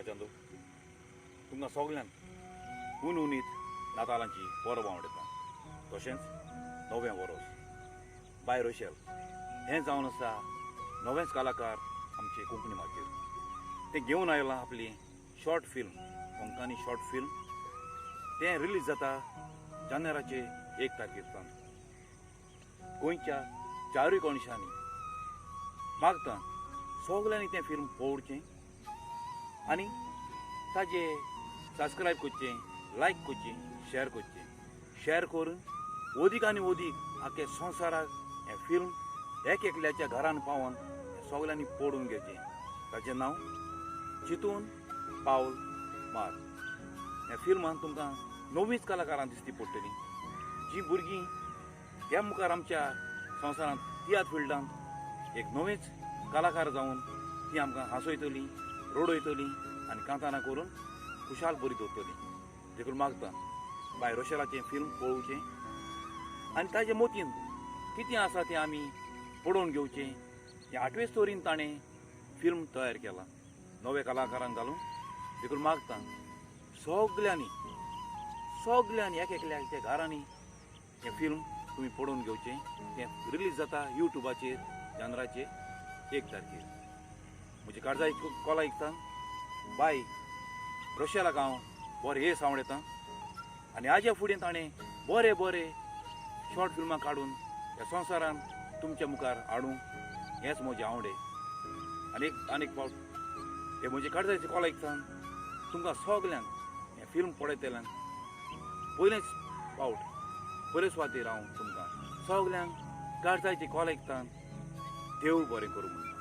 देवाच्या तुमकां सगल्यांक हुनहुनीत नातालांची परब आवडटा. तशेंच नवें वरोस बाय रोशेल हें जावन आसा नवेंच कलाकार आमचे कोंकणी माचयेर तें घेवन आयलां आपली short film Konkani short film. तें रिलीज जाता जानेराचे 1 तारखेर. गोंयच्या चारूय कोनशांनी मागता सगल्यांनी तें फिल्म पळोवचें आनी ताजे सबस्क्रायब करचें, लायक करचें, शेअर करचें. शेअर करून ओदीक आनी ओदीक आख्खे संवसाराक हें फिल्म एक एकल्याच्या घरान पावोन सगल्यांनी पडून घेवचें. ताचें नांव चिंतून पावल मार. ह्या फिल्मान तुमकां नवीच कलाकारां दिसती पडटलीं, जीं भुरगीं ह्या मुखार आमच्या संवसारांत तियात्र फिल्डांत एक नवेंच कलाकार जावन ती आमकां हांसयतलीं, रडयतलीं आनी कांतारां करून खुशाल बरी दवरतलीं. देखून मागता बाय रोशेलाचें फिल्म पळोवचें आनी ताजे मोतीन कितें आसा तें आमी पळोवन घेवचें. हे 8वे स्टोरीन ताणें फिल्म तयार केलां नवे कलाकारांक घालून. देखून मागता सगल्यांनी सगल्यांनी एक एकल्याच्या घरांनी हें फिल्म तुमी पळोवन घेवचें. तें रिलीज जाता युट्यूबाचेर जानेराचे 1 तारखेर. म्हजी काळजा कोला आयकता बाय रोशेलाक हांव बरें येस आवडटा आनी हाज्या फुडें ताणें बरे बरे शॉर्ट फिल्मां काडून ह्या संवसारान तुमच्या मुखार हाडूंक हेंच म्हजें आवडे. आनी एक फावट हे म्हजे काळजाचे कोला आयकता तुमकां सगल्यांक हें फिल्म पळयतल्यांक पयलेच फावट पयले सुवातेर हांव तुमकां सगल्यांक काळजाचे कोल आयकता देव बरें करूं म्हणटा.